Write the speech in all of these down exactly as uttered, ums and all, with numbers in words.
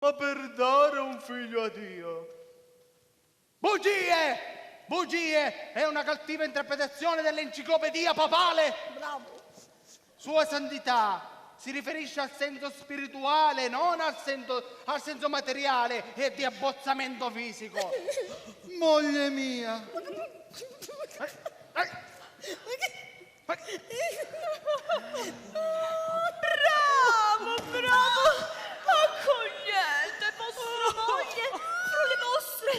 Ma per dare un figlio a Dio. Bugie! Bugie! È una cattiva interpretazione dell'enciclopedia papale! Bravo! Sua Santità si riferisce al senso spirituale, non al senso, al senso materiale e di abbozzamento fisico. Moglie mia! Eh, eh. Bravo, bravo! Accogliete vostra moglie fra le vostre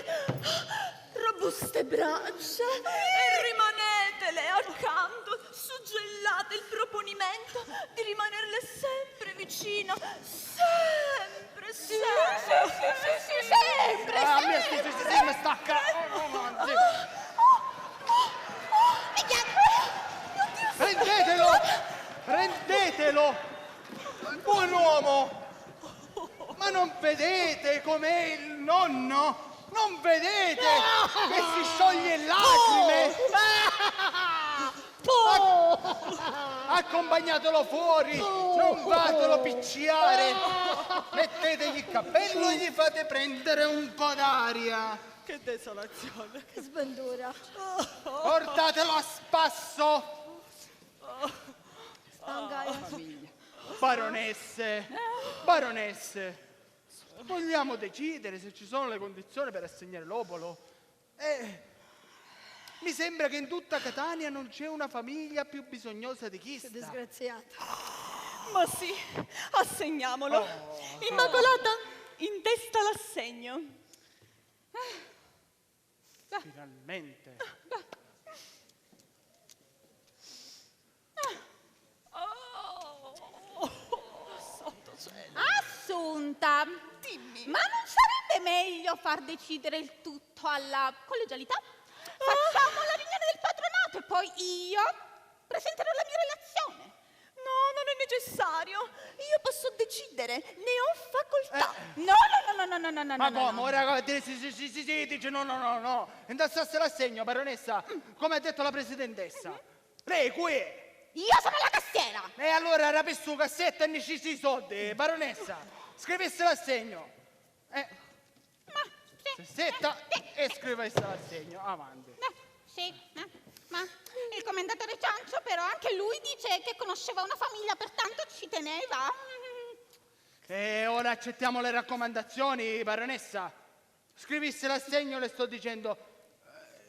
robuste braccia e rimanetele accanto, suggellate il proponimento di rimanerle sempre vicino, sempre, sempre. Sì, sì, sì, sì, sì, sempre, ah, sempre. Sì, sì, sì, sì, mi stacca. Oh, oh, oh, sì. Prendetelo! Prendetelo! Buon uomo! Ma non vedete com'è il nonno? Non vedete che si scioglie in lacrime? Accompagnatelo fuori, non fatelo picciare. Mettetegli il cappello e gli fate prendere un po' d'aria. Che desolazione. Che sbandura. Portatelo a spasso. Baronesse, baronesse, vogliamo decidere se ci sono le condizioni per assegnare l'obolo? Eh, mi sembra che in tutta Catania non c'è una famiglia più bisognosa di chista. Che disgraziata. Ma sì, assegniamolo. Oh, Immacolata, in testa l'assegno. Finalmente. Oh, santo cielo. Assunta, dimmi. Ma non sarebbe meglio far decidere il tutto alla collegialità? Facciamo la riunione del patronato e poi io presenterò la mia relazione. No, non è necessario. Io posso decidere, ne ho facoltà. Eh. No, no, no, no, no, no, no, no, Ma no, come? No. Ora sì, sì, sì, sì, sì, dice no, no, no, no. Intassasse l'assegno, baronessa, come ha detto la presidentessa. Lei qui è? Io sono la cassiera. E allora rapissi la cassetta e ne scissi i soldi, baronessa. Scrivissi l'assegno. Eh. Ma, sì, Setta eh, sì. E scriva il assegno, avanti. Eh, sì, eh, ma il commendatore Ciancio però anche lui dice che conosceva una famiglia, pertanto ci teneva. E ora accettiamo le raccomandazioni, baronessa. Scrivissi l'assegno, le sto dicendo.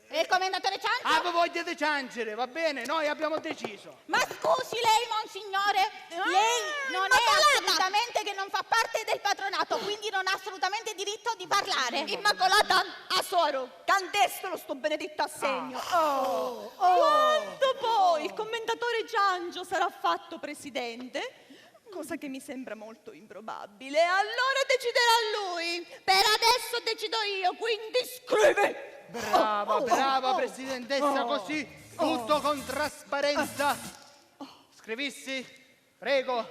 E il commendatore Ciancio? Ah, voi vogliate ciancere, va bene, noi abbiamo deciso. Ma scusi lei, monsignore, lei non è assolutamente che non fa parte del patronato, quindi non ha assolutamente diritto di parlare. Immacolata, a suoru, cantestelo sto benedetto assegno. Ah. Oh, oh. Quando poi il commendatore Ciancio sarà fatto presidente, cosa che mi sembra molto improbabile, allora deciderà lui. Per adesso decido io, quindi scrivi. Brava, oh, oh, brava oh, presidentessa, oh, così tutto con trasparenza. Scrivissi, prego,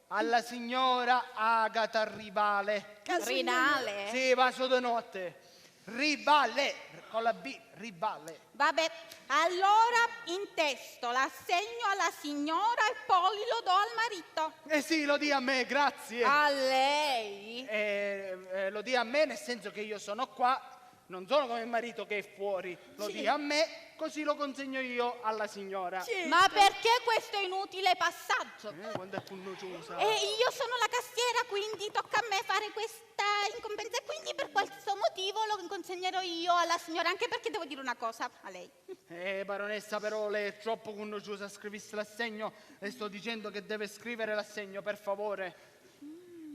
alla signora Agata Rivale. Rinale? Sì, vaso de notte. Rivale, con la B, Rivale. Vabbè, allora intesto l'assegno alla signora e poi lo do al marito. Eh sì, lo dia a me, grazie. A lei? Eh, eh, lo dia a me nel senso che io sono qua, non sono come il marito che è fuori. Lo dia a me, così lo consegno io alla signora. Certo. Ma perché questo inutile passaggio? Eh, quanto è cunnuciosa. E io sono la cassiera, quindi tocca a me fare questa incombenza e quindi per questo motivo lo consegnerò io alla signora, anche perché devo dire una cosa a lei. Eh, baronessa, però lei è troppo cunnuciosa, scrivissi l'assegno, le sto dicendo che deve scrivere l'assegno, per favore.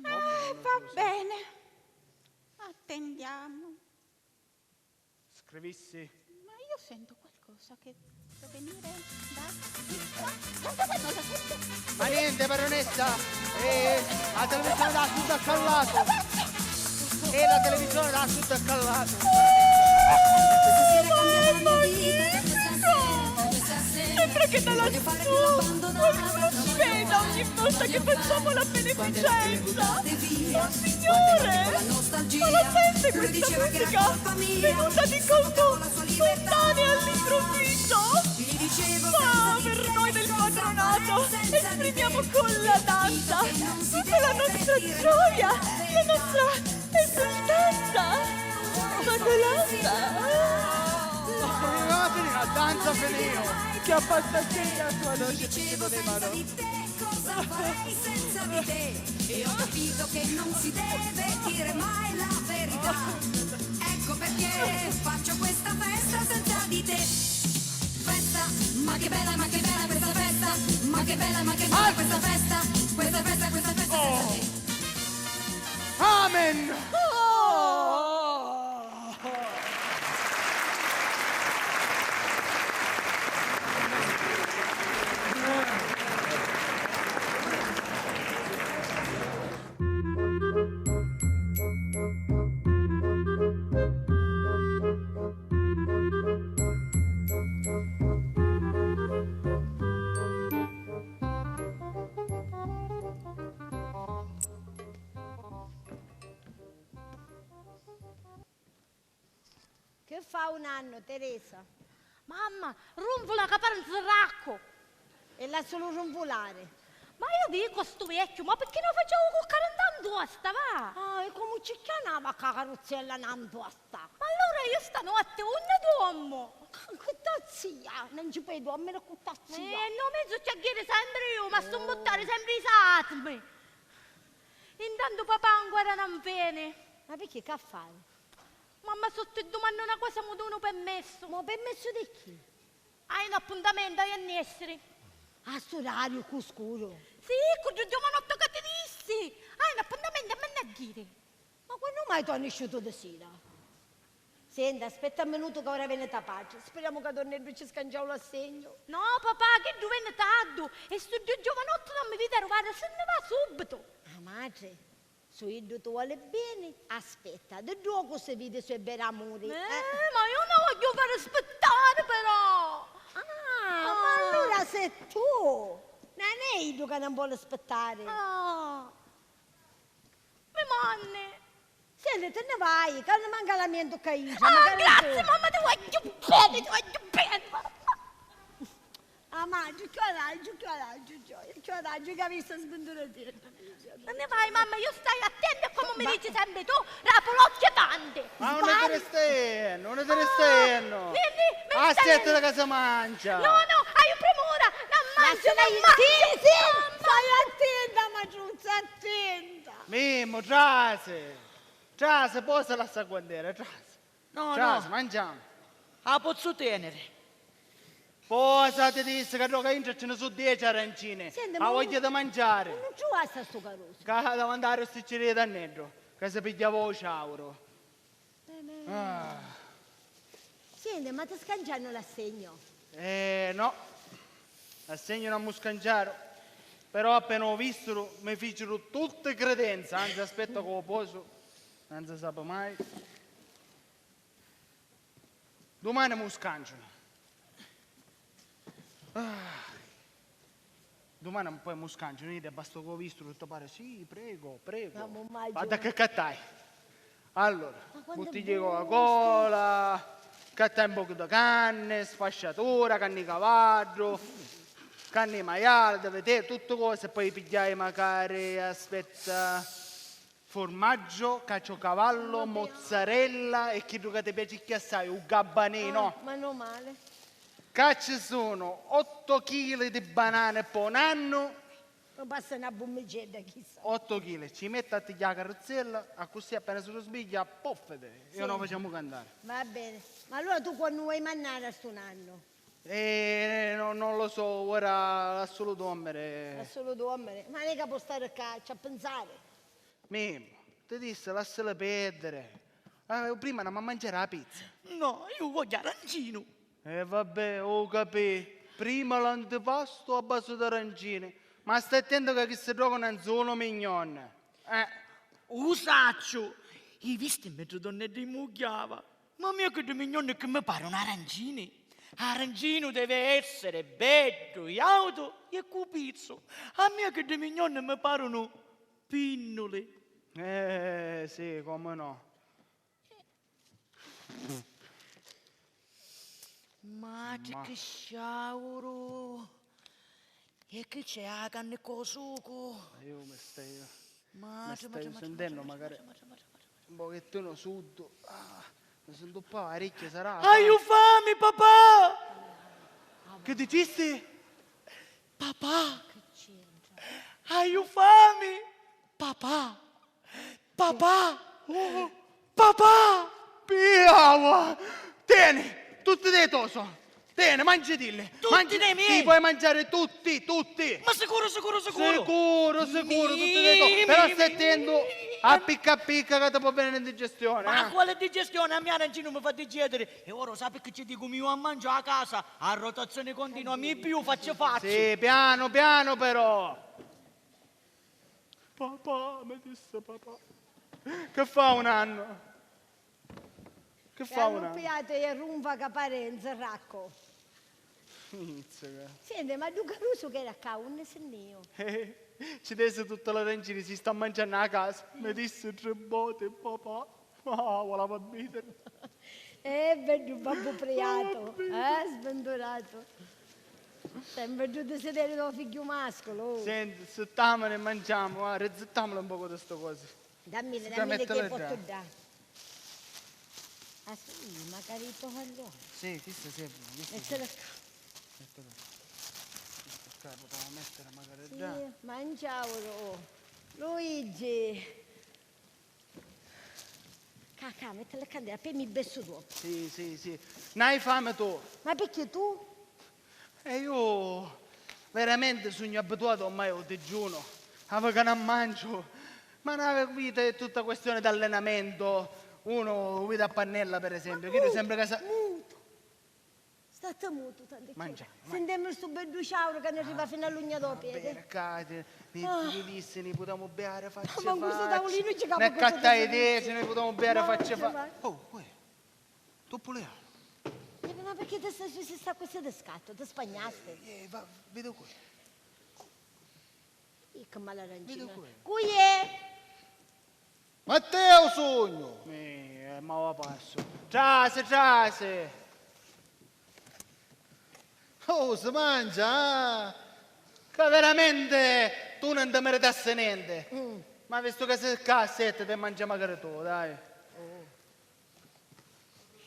Ah, va bene. Attendiamo. Scrivissi. Ma io sento qualcosa che provenire da di qua. Non lo sento. Ma niente, baronessa, eh, la televisione da sud a callato. E la televisione da sud a callato. Sembra che da lassù qualcuno ci veda ogni volta che facciamo la beneficenza. Oh, signore! Ma la sente questa musica venuta di conto spontanea all'improvviso? Oh, per noi del patronato, esprimiamo con la danza tutta la nostra gioia, la nostra esultanza. Macolata! Ma come va a finire? La danza finì! Che ha fatto a te la tua noce, perché non è mano? Cosa fai senza di te? E ho capito che non si deve dire mai la verità. Ecco perché faccio questa festa senza di te. Festa, ma che bella, ma che bella questa festa. Ma che bella, ma che bella questa festa. Questa festa, questa festa senza te. Amen! Che fa un anno, Teresa? Mamma, runfula ca pari un zirraccu! E lassulu runfulari. Ma io dico stu vecchiu, ma picchì no facevu cuccari nta ntosta, va? Ah, e comu ci chianava ca caruzzella na ntosta? Ma allura io stanotti unni duommu? Cu ta zia, non ci puoi dormire cu ta zia. Eh, no mezzu ci a ghiri sempri io, ma sto mbuttari sempri i satmi. Intanto papà ancora non veni. Ma perché che affari? Mamma, sotto e dumanno una cosa, mi dunu permesso. Ma permesso di chi? Hai un appuntamento, hai a essere. A st'orariu, cu scuru? Sì, cu ddu giovanotto che ti dissi. Hai un appuntamento, a mannagghire. Ma quannu mai tu hai nisciutu di sira? Senti, aspetta un minuto che ora veni ta patri. Speriamo che Donneddu ci scanciau l'assegnu. No, papà, chiddu veni taddu. E stu ddu giovanotto non mi vidi arrivare, se ne va subito. A matri? Su iddu ti voli beni, aspetta, di ddu ocu si vidi su è veru amuri. Eh, ma io non voglio fare aspettare però! Ah, ma allura sei tu! Non è iddu che non vuole aspettare! Ah, mi manni! Senti, ti ne vai, che non manca l'amianto che intra, ah, magari grazie, tu. Mamma, ti voglio bene, ti voglio bene! Ah, ma giù, chiù araggio, chiù araggio, gioia, chiù araggio, che avessi svenduto tempo. Non ne vai, mamma, io stai attenta e come mi dici sempre tu, rapu l'occhio tanti. Ma non ti ne stai, non ti ne stai. Ah, mi, mi, mi stai. Aspetta che si mangia. No, no, hai premura, non mangio, non mangio. Sì, sì, stai attenta, ma giù, stai attenta. Mimmo, trasi, trasi, poi si lassa guantera, trasi. No, no. Trasi, mangiamo. A pozzu tenere. Posa, ti dissi ca ddoca intra ci ne su dieci arancini. Senti, ma vogghiu di mangiari. Unni truvasti a stu carusu? Ca davanti a ru sticciria d'anneddu, ca si pigghiava u ciauru. Ah. Senti, ma ti scanciannu l'assegnu? Eh, no. L'assegnu non mu scanciaru. Però appena u vistiru mi ficiru tutti credenza, anzi aspetta ca u posu, non si sapi mai. Dumani mu scancianu. Ah. Dumani poi mu scancianu, io basta ca u vistiru tuttu pari, sì, prego, prego. Guarda che cattai. Allora, buttiglia di Coca-Cola, cattai un pocu di canni, sfasciatura, canni di cavaddu, canni di maiali, di viteddu, tutte cose, e poi pigghiai macari, aspetta, formaggio, caciocavallo, mozzarella e chiddu ca ti piaci cchiù assai, u gabbaninu. Ah, meno male. Ca ci sono otto chili di banane po' un annu. Non passa una bummicedda, chissà. Otto chili, ci metto a tigghià a carruzzella, accussì appena si risbiglia, poffete, e noi facciamo cantare. Va bene, ma allora tu quannu vuoi mannare a stu nannu? Eh, no, non lo so, ora lassulu dormire. Lassulu dormire? Ma non è che può stare qua, ci ha pensare. Mimmo, ti dissi, lassali perdere. Eh, prima andiamo a mangiare la pizza. No, io voglio arancino. E vabbè, u capì. Prima l'antipastu a base d'arancini. Ma stai attento ca chisti ddocu non sono mignonni. Eh. U sacciu. I visti mentre Donneddu immugghiava? Ma a mia chiddi mignonni chi mi parunu arancini. Arancinu deve essere beddu, jautu e cu pizzu. A mia chiddi mignonni mi parunu pinnuli. Eh, sì, come no. Matri, chi sciauru! E chi c'è, a canni cu sucu? Ma io mi stai, mi Matri, stai matri, matri, sentennu matri, magari matri, matri, matri, matri. Un pochettino suddu. Ah, mi sento un po' aricchio, sarà. Haiu fami, papà! Che dicisti? Papà! Haiu fami! Papà! Papà! Papà! Piava! Teni! Tutti dei to so! Teni, mangitilli! Tutti dei miei! Ti puoi mangiare tutti, tutti! Ma sicuru, sicuru, sicuru! Sicuru, sicuru, tutti dei to! Però stai attento a picca a picca che ti può venire indigestione, eh! Ma quale digestione? A mia arancinu mi fa digietiri! E ora sapi chi ci dicu? Mi a mangiu a casa, a rotazione continua, mi più faccio faccio! Sì, piano, piano però! Papà, mi dissi papà. Che fa un anno? Che fa un anno? E annuppiatu e rumpa ca parenza, racco. Mizzica. Senti, ma ddu carusu chi era ccà, unni si nni iu? Eh, ci desi tutta la rancina, si sta mangiannu a casa. Mi dissi tri voti papà. Ah, volava bidiri. Eh, beddu babbu priatu, eh, sventuratu. Sempri ddu disideriu dô figghiu masculu. Senti, sittamuni e manciamu, va, rizittamu un pocu di sti cosi. Dammili, dammili chi pottu dda. Ah, sì, macari i to maglioni. Sì, chisti servono, chisti servono. Mettili ccà. Mettili ccà, putemu mettiri macari dda. Sì, manciauru. Luigi. Ca, ca, mettili ccà, pi mi bessu tuoppu. Sì, sì, sì. N'hai fame tu? Ma picchì tu? E io veramente sugnu abituatu ormai ô digiunu, a vita ca non manciu, ma na vita è tutta questione d'allenamento, uno vita a pannella per esempio, chiddu sempri ca sa- Mutu. Statti mutu, tanti. Mangiamu, mangiamu. Sintemu stu beddu ciauru ca ni arriva finu a l'ugna dô pedi. Vabbè, ricati, ni, ni dissi, ni putemu beari facci facci. Ma cu stu tavulinu ci capu. N'accattai deci, ni putemu beari facci facci. Oh, uè, tu pulianu. Eh, ma perché ti stai, si sta così di scatto, ti spagnasti? Eh, eh, va, vedi qui. Ih, che malarancina. Vedi qui. Cui è? Matteo sugnu! Eh, eh, ma va passu. Trasi, trasi! Oh, si mangia, ah! Ca veramente tu non ti meritassi niente. Mm. Ma visto che sei ccà a sette, ti mangi magari tu, dai. Oh.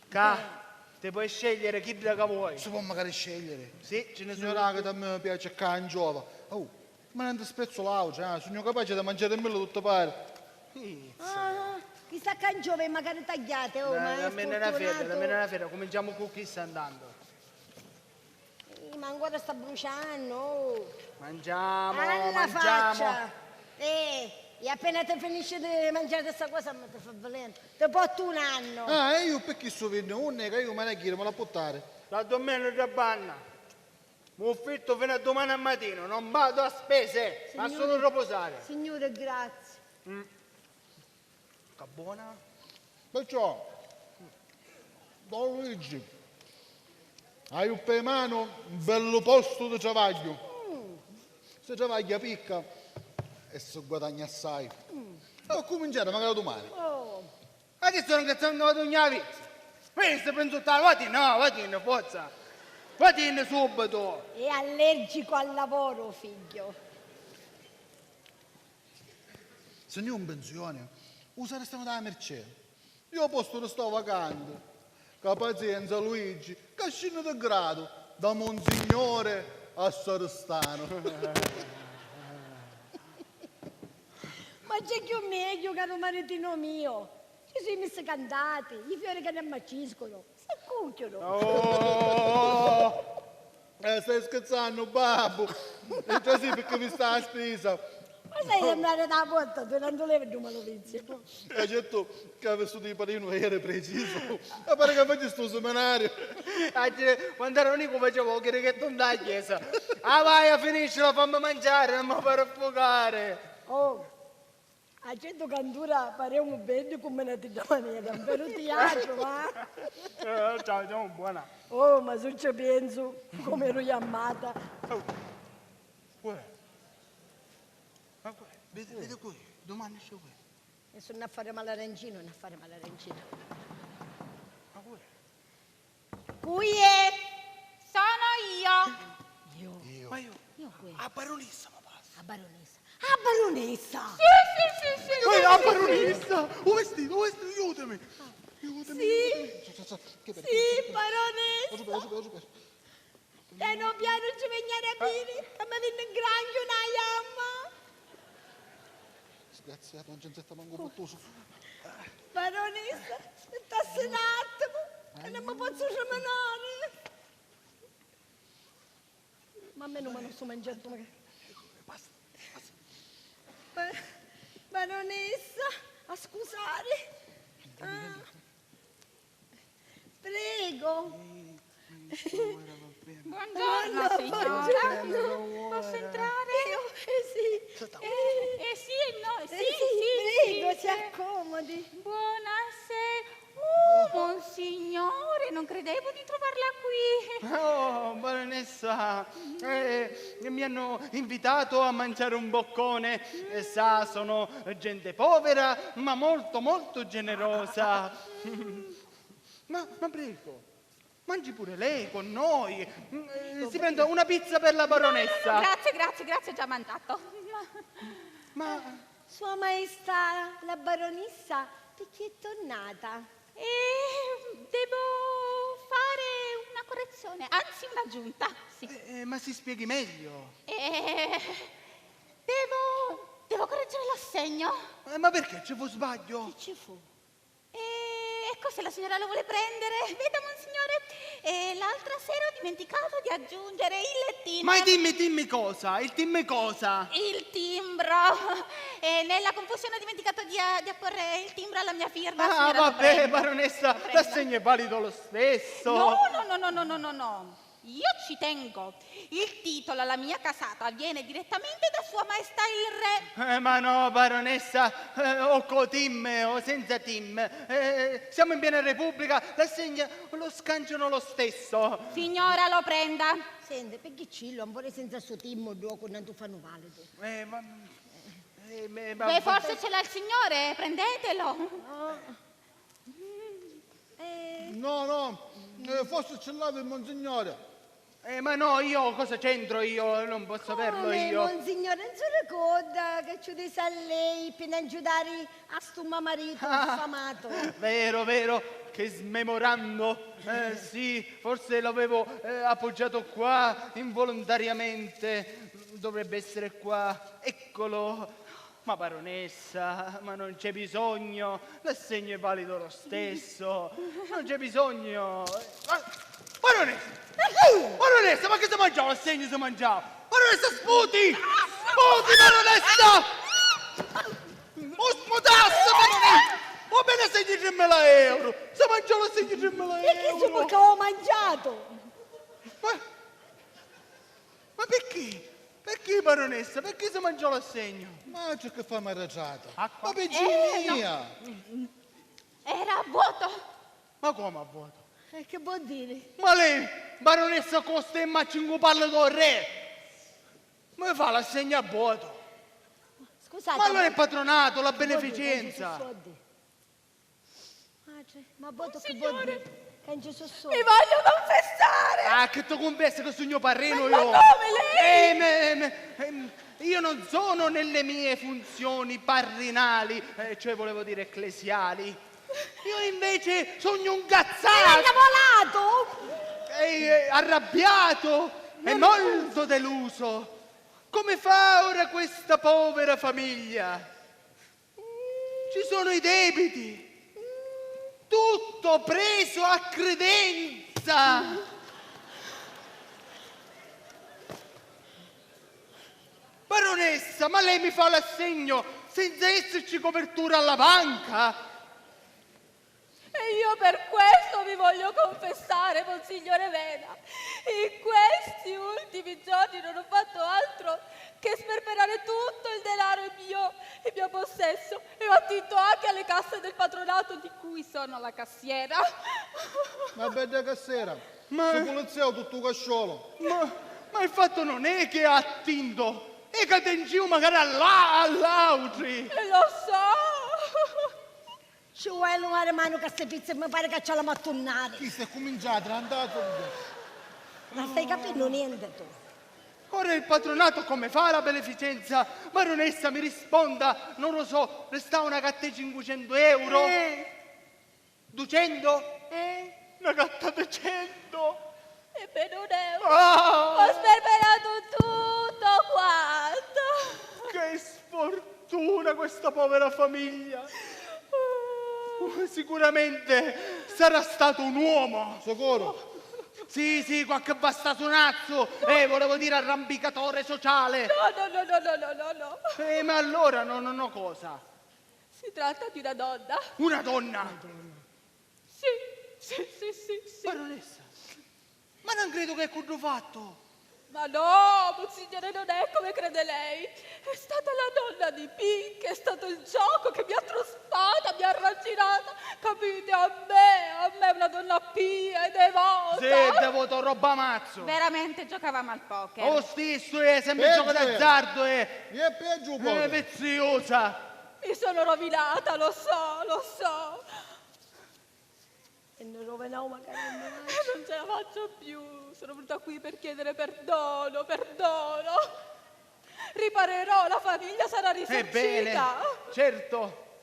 Ccà ti puoi scegliere chidda ca vuoi. Si può magari scegliere? Sì, ci ne sono. Signora, che a me piace ccà, anciova. Oh, ma non ti spezzo l'autra, eh? Sugnu capace di mangiare mille tutte pari. Pizza. Ah, chista ccà anciova è magari tagliate, oh, ma è sfurtunatu. Dammene na fedda, dammene na fedda, cuminciamo cu chissa intanto. Eh, ma ancora sta bruciannu, oh. Mangiamo, mangiamo. Alla faccia. Eh, e appena ti finisci di mangiare sta cosa, ma ti fa velenu. Ti portu un anno. Ah, e io perché sto venendo? Non è che io me la ghiro, me la portare. La domenica banna. M'affittu fino a domani a matina, non vado a spese, ma solo riposare. Signore, grazie. Mm. Ca bona. Perciò, don Luigi, haiu pi manu un bellu postu di travagghiu. Mm. Si travagghia picca e si guadagna assai. Mm. Pi cuminciari, magari dumani. Oh. Ma chi sono che sono venuto in vita? Veni, sto pinzuttaro, vatinni, no, vatinni, forza. Vatinni subito. È allergico al lavoro, figlio. Si nn'è in pensione, u sarrestanu dâ Mercè. Io postu restau vacanti. Ca pazienza, Luigi, ca scinni di gradu, da Monsignore a Sarrestanu. Ma c'è chiù megghiu, caru maritinu mio. Ci sui missi cantati, i fiori ca n'ammaciscunu, s'accucchiunu. Oh! Eh, stai scherzannu, babbu? E già sì, perché mi sta a spisa. Ma stai sembrare da porta, tu non ti levi ddu maluvizio. E certo che avissi di parinu ieri preciso. Ma pare che faci stu seminario. Quando ero Nico facevo il chirichetto in chiesa. Ah, vai, finiscila, fammi mangiare, non mi fare affogare. Oh. Accettu ca antura paremu beddi comu na tidda manera, un veru tiatru, va? Eh, ciao, ciao, buona. Oh, ma su ci pensu, comu eru jammata. Oh. Uè. Ma uè, vedi, vedi qui, domani c'è qui. E su n'affari malarancinu, n'affari malarancinu. Ma uè. Cui è? Io. Io. Ma io. Io qui. A baronessa mi passa. A baronessa. A baronessa! Sì, sì, sì, sì. Uè, a baronessa! U vestito, u vestito, aiutami! Aiutami, sì, aiutami. Sì, baronessa! Pianu pianu ci vegni a rapiri, ca mi vinni 'n granchiu na jamma! Disgraziato, non ci nzetta mancu puttusu. Baronessa, aspittassi n'attimu, ca non mi pozzu riminari! Ma a menu mi non sto mangiando magari. Basta, basta. Ba-, baronessa, a scusari. Ah, prego. Buongiorno, signora. Buongiorno. Posso entrare? Io, eh, sì. Eh, eh, sì e no, eh, sì, sì, prego, sì, si accomodi. Buonasera. Uh, monsignore, non credevo di trovarla qui. Oh, baronessa, eh, mi hanno invitato a mangiare un boccone. Eh, sa, sono gente povera, ma molto, molto generosa. Ma, ma prego, mangi pure lei con noi. Mm, eh, si prenda una pizza per la baronessa. No, no, no, grazie, grazie, grazie, ho già mangiato. Ma Sua Maestà la baronessa, perché è tornata? Eh, devo fare una correzione, anzi un'aggiunta, sì. Eh, eh, ma si spieghi meglio. Eh, devo, devo correggere l'assegno. Eh, ma perché? Ci fu sbaglio? Che ci fu? Eh, ecco, se la signora lo vuole prendere. Veda, monsignore, eh, l'altra sera ho dimenticato di aggiungere il timbro. Ma dimmi, dimmi cosa? Il timmi cosa? Il timbro. Eh, nella confusione ho dimenticato di, di apporre il timbro alla mia firma, signora, lo prendo. Ah, vabbè, baronessa, l'assegno è valido lo stesso. No, no, no, no, no, no, no, no. Io ci tengo. Il titolo alla mia casata viene direttamente da Sua Maestà il Re. Eh, ma no, baronessa, eh, o co tim o senza tim. Eh, siamo in piena Repubblica, l'assegno lo scangiano lo stesso. Signora, lo prenda. Senti, perché Cillo, ancora senza sto tim, o due con tanto fanno valido? Eh, ma, eh, ma, ma Beh, forse ce l'ha il signore, prendetelo. No. Eh. No, no, eh, forse ce l'aveva il monsignore. Eh, ma no, io cosa c'entro io? Non posso averlo io. Come, monsignore, non si ricorda che ci ho detto a lei per non aiutare a sto mio marito affamato? Vero, vero, che smemorando. Eh, sì, forse l'avevo, eh, appoggiato qua involontariamente. Dovrebbe essere qua. Eccolo. Ma baronessa, ma non c'è bisogno, l'assegno è valido lo stesso, non c'è bisogno. Ma, baronessa! Uh, baronessa, ma che si mangiava? L'assegno si mangiava! Baronessa, sputi! Sputi, baronessa! Oh, sputassi, baronessa! Va bene, assegni tremila euro! Si mangiò l'assegno tremila euro! E che si può che ho mangiato? Ma Ma perché? Perché, baronessa? Perché si mangiò l'assegno? Ma c'è che fa m'arretrata? Acqua? Ma Virginia! Eh, no. Era vuoto! Ma come a vuoto? E che vuol dire? Ma lei, baronessa, costa e macci 'ncu parla do re! Come fa l'assegno a vuoto? Scusate, ma allora è patronato, la beneficenza! Madre, ma voi che vuol dire? Che non ci sono soldi. Mi voglio confessare! Ah, che ti confessi che sugnu parrinu io? Ma come lei? Eh, me, me, ehm, io non sono nelle mie funzioni parrinali, eh, cioè volevo dire ecclesiali. Io invece sognu incazzato! Lei è innamolato! Eh, eh, arrabbiato e molto deluso. Come fa ora questa povera famiglia? Ci sono i debiti. Tutto preso a credenza. Baronessa, ma lei mi fa l'assegno senza esserci copertura alla banca? E io per questo vi voglio confessare, monsignore Vena. In questi ultimi giorni non ho fatto altro che sperperare tutto il denaro in mio, in mio possesso e ho attinto anche alle casse del patronato di cui sono la cassiera. Ma bedda cassiera, ma si pulizzeu tuttu u casciolu. Ma, ma il fatto non è che ha attinto, è che ha attingiu magari all'a-, all'autri. E lo so. Ci vuoi luvare manu ca ste pizze mi pare ca ci la mattunnari. Chi sta cuminciata, andata via. Non stai capendo niente tu. Ora il patronato come fa la beneficenza? Baronessa, mi risponda, non lo so, restava una carta di cinquecento euro? Eh. Ducento? Eh. Una carta di cento! E bene un euro! Ah! Ho sperperato tutto quanto! Che sfortuna questa povera famiglia! Uh, sicuramente sarà stato un uomo! Sicuro! Sì, sì, qualche bastasunazzo! Eh, volevo dire arrampicatore sociale! No, no, no, no, no, no, no, no. Eh, ma allora no, no, no cosa? Si tratta di una donna. Una donna? Una donna. Sì, sì, sì, sì, sì. Baronessa, ma non credo che è cuddu fatto. Ma no, Monsignore, non è come crede lei. È stata la donna di Pink, è stato il gioco che mi ha truspata, mi ha raggirata. Capite? A me, a me una donna pia e devota. Sì, devoto, roba mazzo. Veramente giocavamo al poker. Oh, sti, stu è sempre un gioco d'azzardo, eh. È peggio, eh, povero. Viziosa. Mi sono rovinata, lo so, lo so. E non rovinau magari. Non ce la faccio più. Sono venuta qui per chiedere perdono, perdono. Riparerò, la famiglia sarà risarcita. Ebbene, certo.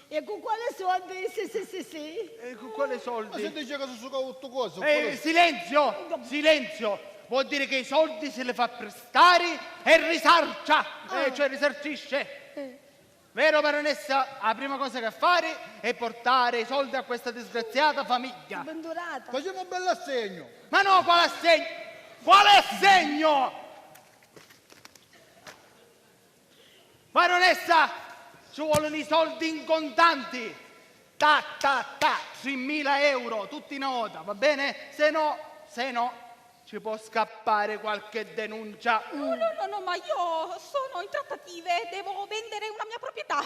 E cu quali soldi? Sì, sì, sì, sì. E cu quali soldi? Ma si dice che si sucau tuttu cosa, eh, silenzio! Silenzio! Vuol dire che i soldi se li fa prestare e risarcia, eh, cioè risarcisce. Eh. Vero, baronessa? La prima cosa che fari è portare i soldi a questa disgraziata famiglia. Sbindurata. Facciamo un bel assegno. Ma no, quale assegno? Quale assegno? Baronessa, ci vogliono i soldi in contanti. Ta, ta, ta, trimila euro, tutti in nota, va bene? Se no, se no, ci può scappare qualche denuncia. No, no, no, no, ma io sono in trattative, devo vendere una mia proprietà.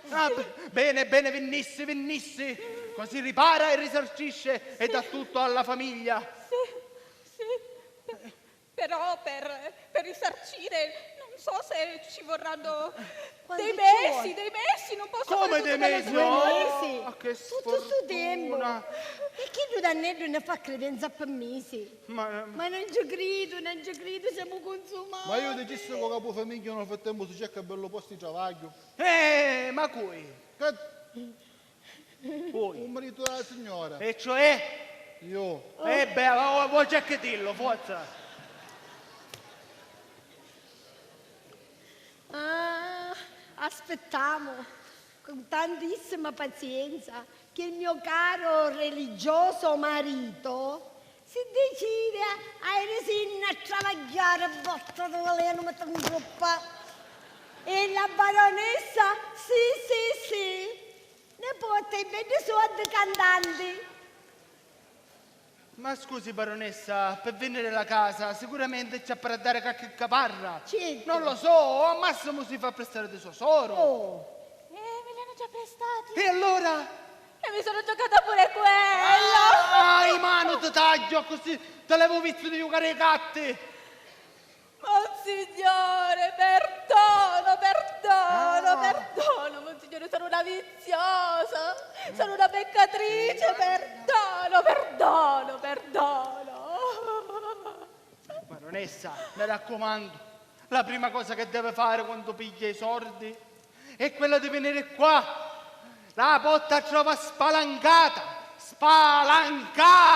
Ah, sì. Be-, bene, bene, vinnissi, vinnissi. Così ripara e risarcisce e dà tutto alla famiglia. Sì, sì. Però per, per risarcire non so se ci vorranno dei mesi, dei mesi, non posso fare tutto quello in due mesi. Quanto ci vuole? Come dei mesi? Oh, che sfortuna! Tutto stu tempo. E chiddu danneddu ne fa credenza per mesi. Ma, ma non ci cridu, non ci cridu, siamo consumati. Ma io dicissi cu capu famigghia nel frattempo si cerca bellu posto di travagghiu. Eh, ma cui? Che Poi. U maritu della signora. E cioè? Io. E beh, vuoi cerchettillo, forza. Ah, aspettamo con tantissima pazienza che il mio caro religioso marito si decide a, a irisinni a travagghiari, botta di velenu mi t'ingruppa. E la baronessa, sì, sì, sì. Ne porta i beddi soddi cantanti. Ma scusi, baronessa, per vendere la casa sicuramente ci apparà dare qualche caparra. Certo. Non lo so, o al massimo si fa prestare di suo soro. Oh. Eh, me li hanno già prestati. E allora? E mi sono giocata pure quello. Ah, i manu ti taggio, così ti levo u vizio di giocare ai catti. Monsignore, perdono, perdono, perdono, Monsignore, sono una viziosa, sono una peccatrice, perdono, perdono, perdono. Baronessa, mi raccomando, la prima cosa che deve fare quando piglia i sordi è quella di venire qua. La porta a trova spalancata! Spalancata!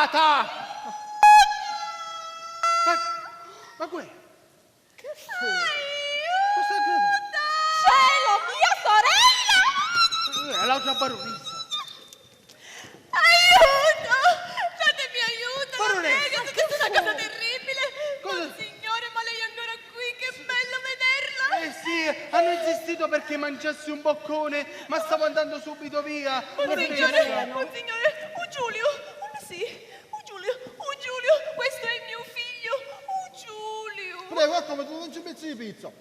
Ma, ma che è? Che fu? Aiuto! Cosa credo? Cielo, mia sorella! Eh, è l'altra baronessa. Aiuto! Datemi aiuto, la prego, è successa una cosa terribile! Cosa? Monsignore, ma lei è ancora qui, che bello vederla! Eh sì, hanno insistito perché mangiassi un boccone, ma stavo andando subito via. Monsignore, monsignore, u Giuliu, un sì, u Giuliu, u Giuliu, questo è mio figlio, u Giuliu. Prego, eccome, tu non ci pezzi di pizza.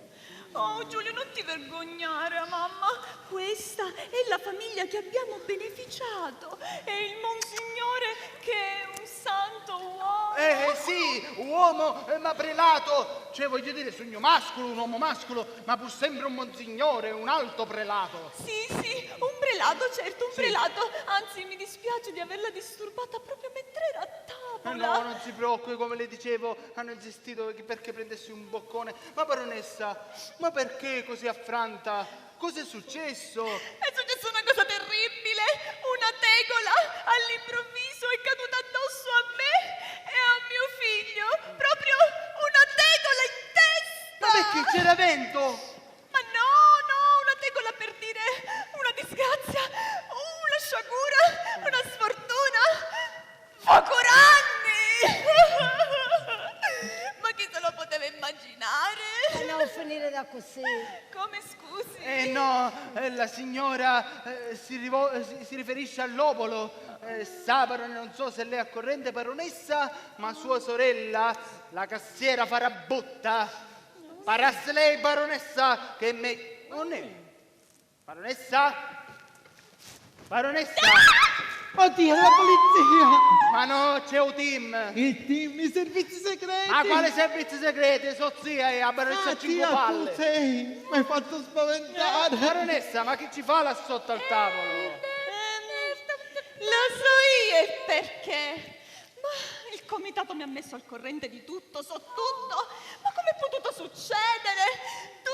Oh, Giuliu, non ti vergognare, mamma. Questa è la famiglia che abbiamo beneficiato. È il Monsignore che è un santo uomo. Eh, eh, sì, uomo, eh, ma prelato. Cioè, voglio dire, sugnu masculu, un uomo masculu, ma pur sempre un monsignore, un alto prelato. Sì, sì, un prelato, certo, un prelato. Anzi, mi dispiace di averla disturbata proprio mentre era a tavola. Eh no, non si preoccupi, come le dicevo, hanno insistito che, perché prendessi un boccone. Ma baronessa, ma perché così affranta? Cos'è successo? È successa una cosa terribile! Una tegola all'improvviso è caduta addosso a me e a mio figlio! Proprio una tegola in testa! Ma perché c'era vento? Ma no, no, una tegola per dire una disgrazia, una sciagura, una sfortuna! Focuranni! Ma chi se lo poteva immaginare? E non finire da così. Come, scusi? Eh no, eh, la signora, eh, si rivo-, eh, si, si riferisce all'obolo. Eh, sa, baron-, non so se lei è a corrente, baronessa, ma sua sorella, la cassiera Farabutta, parassi lei, baronessa, che me... Non è... Baronessa? Baronessa? Oddio, la polizia! Ma no, c'è u team! Il team, i servizi segreti! Ma quali servizi segreti? So zia e a baronessa... Ah, zia, tu Cinquepalle! Sei, mi hai fatto spaventare! Eh, baronessa, ma chi ci fa là sotto al tavolo? Lo so io il perché! Ma il comitato mi ha messo al corrente di tutto, so tutto! Ma com'è potuto succedere? Tu,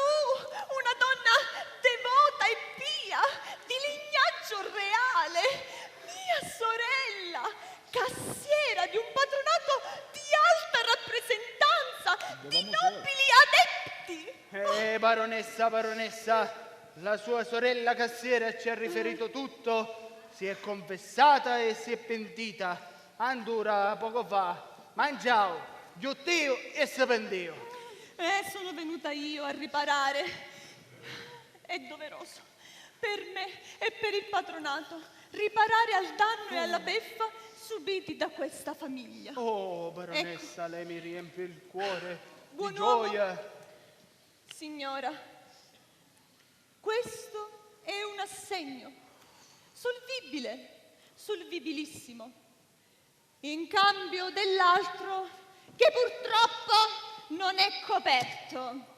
una donna devota e pia, di lignaggio reale, mia sorella, cassiera di un patronato di alta rappresentanza, di nobili adepti! Eh, baronessa, baronessa, la sua sorella cassiera ci ha riferito tutto, si è confessata e si è pentita. Andura, poco fa, mangiau, ghiuttìu e si pentìu. Eh, sono venuta io a riparare. È doveroso, per me e per il patronato, riparare al danno e alla beffa subiti da questa famiglia. Oh, baronessa, lei mi riempie il cuore di gioia. Signora, questo è un assegno, solvibile, solvibilissimo, in cambio dell'altro che purtroppo non è coperto.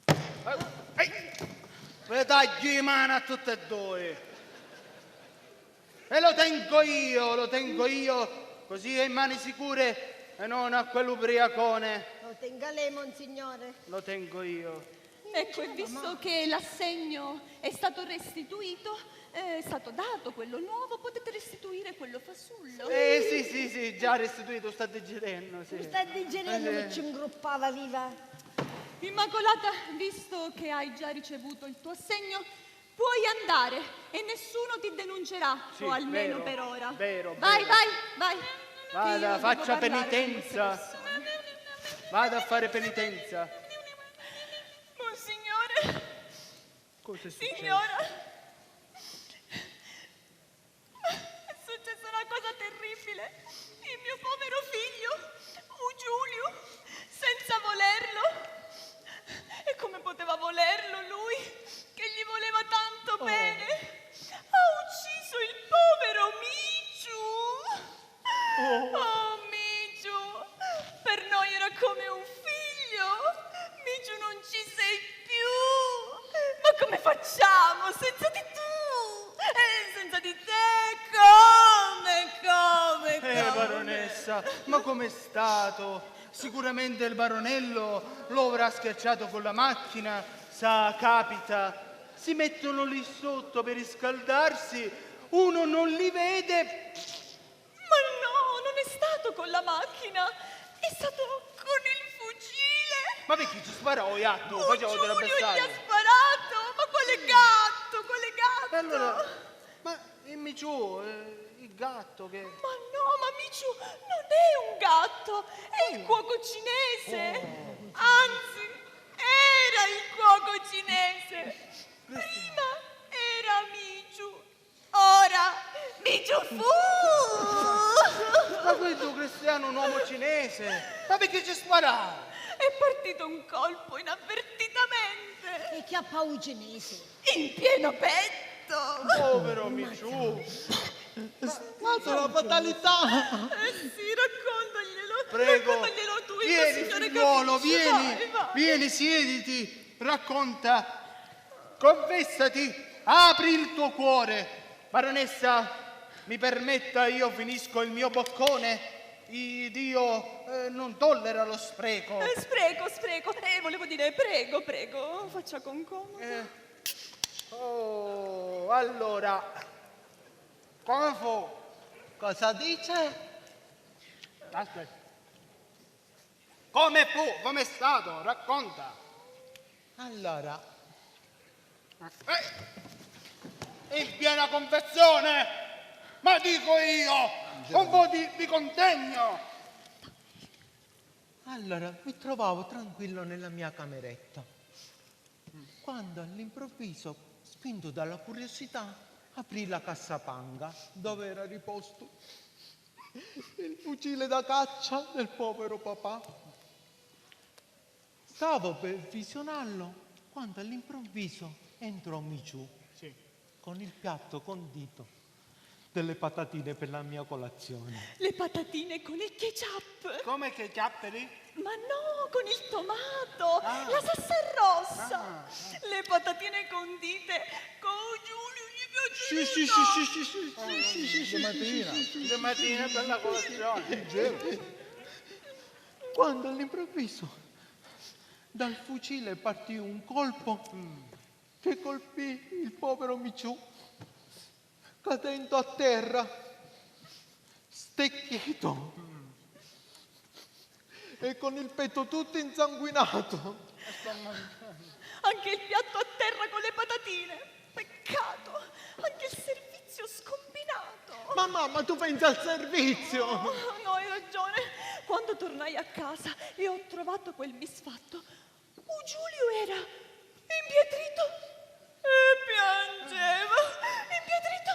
Eh, ehi, vi tagghiu i mani a tutti e due. E lo tengo io, lo tengo io, così è in mani sicure e non a quell'ubriacone. Lo tenga lei, monsignore. Lo tengo io. Ecco, e visto che l'assegno è stato restituito, eh, è stato dato quello nuovo, potete restituire quello fasullo. Eh, sì, sì, sì, già restituito, sta digerenno, sì. Sta digerenno, eh, mi ci ingruppava, viva. Immacolata, visto che hai già ricevuto il tuo assegno, puoi andare e nessuno ti denuncerà, o almeno per ora. Sì, vero, vero. Vai, vai, vai. Vada, faccia penitenza. Vada a fare penitenza. Monsignore. Cosa è successo? Signora. È successa una cosa terribile. Il mio povero figlio, un Giulio, senza volerlo. E come poteva volerlo lui, che gli voleva tanto bene? Ha ucciso il povero Miciu. Oh, Miciu, per noi era come un figlio. Miciu, non ci sei più. Ma come facciamo senza di tu? Eh, senza di te, come, come, come? Eh, baronessa, ma com'è stato? Sicuramente il baronello lo avrà schiacciato con la macchina, sa, capita. Si mettono lì sotto per riscaldarsi, uno non li vede. Ma no, non è stato con la macchina, è stato con il fucile. Ma perché ci sparò, o gatto? Oh, Giulio gli ha sparato! Ma quale gatto, quale gatto? E allora, ma dimmi giù, eh, il gatto che... Ma no, ma Miciu non è un gatto, è il cuoco cinese. Oh. Anzi, era il cuoco cinese. Prima era Miciu. Ora mi ciuffu! Ma questo cristiano è un uomo cinese! Ma perché ci sparà? È partito un colpo inavvertitamente! E chiappau u cinese! In pieno petto! Povero Miciu! È stata una fatalità! Eh sì, raccontaglielo! Prego, raccontaglielo tu, il tuo signore capisce! Vieni, figliuolo, vieni! Vai, vai. Vieni, siediti, racconta! Confessati, apri il tuo cuore. Baronessa, mi permetta, io finisco il mio boccone. I-, Dio, eh, non tollera lo spreco. Eh, spreco, spreco. Eh, volevo dire prego, prego, faccia con comodo. Eh, oh, allora, come fu? Cosa dice? Aspetta. Come fu? Com'è stato? Racconta. Allora, eh, in piena confessione, ma dico io, un po' di, di contegno. Allora, mi trovavo tranquillo nella mia cameretta, quando all'improvviso, spinto dalla curiosità, aprì la cassapanca dove era riposto il fucile da caccia del povero papà. Stavo per visionarlo quando all'improvviso entrò Miciù, sì, con il piatto condito delle patatine per la mia colazione. Le patatine con il ketchup. Come ketchup lì? Ma no, con il tomato, ah, la salsa rossa. Ah, ah. Le patatine condite con Giulio, gli piace. Sì, sì, sì, sì, sì, sì, sì, sì, sì, sì, sì, sì, sì, sì. Domattina, domattina per la colazione. Leggero. Quando all'improvviso dal fucile partì un colpo che colpì il povero Miciù, cadendo a terra, stecchito e con il petto tutto insanguinato. Anche il piatto a terra con le patatine. Peccato, anche il servizio scombinato. Ma mamma, tu pensi al servizio? No, no, hai ragione. Quando tornai a casa e ho trovato quel misfatto, u Giulio era impietrito e piangeva, impietrito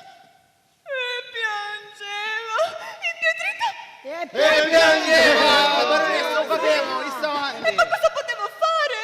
e piangeva, impietrito e piangeva. Baronessa, lo sapevo, io stavo avanti. E poi cosa potevo fare?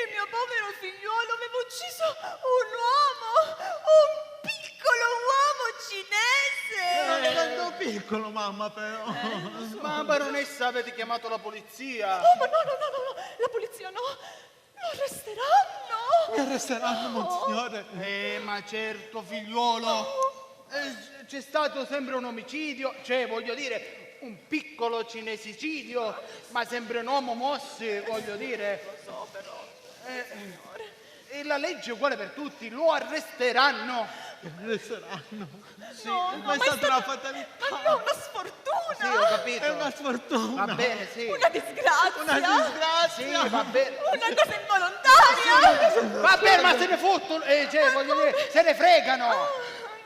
Il mio povero figliuolo aveva ucciso un uomo, un piccolo uomo cinese. Non è tanto piccolo, mamma, però. Eh, lo so. Ma baronessa, avete chiamato la polizia? Oh, ma no, no, no, no, no, la polizia no. Lo arresteranno! Mi arresteranno, monsignore? Eh, ma certo, figliuolo. Eh, c'è stato sempre un omicidio, cioè, voglio dire, un piccolo cinesicidio, ma sempre un uomo mossi, voglio dire. Lo so, però, eh, signore. E la legge è uguale per tutti, lo arresteranno. Lo arresteranno? Sì. No, no, ma è stata una fatalità. Ma no, una sfortuna! Sì, ho capito. È una sfortuna. Va bene, sì. Una disgrazia! Una disgrazia! Sì, va bene. Una cosa involontaria! Va bene, ma se ne fottono, eh, cioè, voglio dire, se ne fregano! Ah.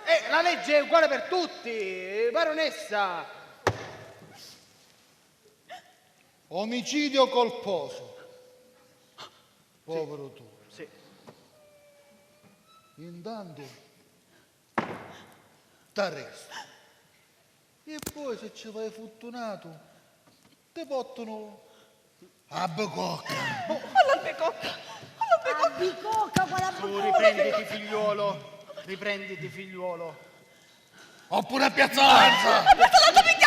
Eh, la legge è uguale per tutti, baronessa! Omicidio colposo. Povero tu. Sì. Intanto t'arrestu. E poi, se ci vai futtunatu, ti pottunu a bicocca. Oh, all'albicocca! All'albicocca! A bicocca, qual è a bicocca? Su, riprenditi, figliuolo. Riprenditi, figliuolo. Oppure a Piazza Lanza! A Piazza Lanza mi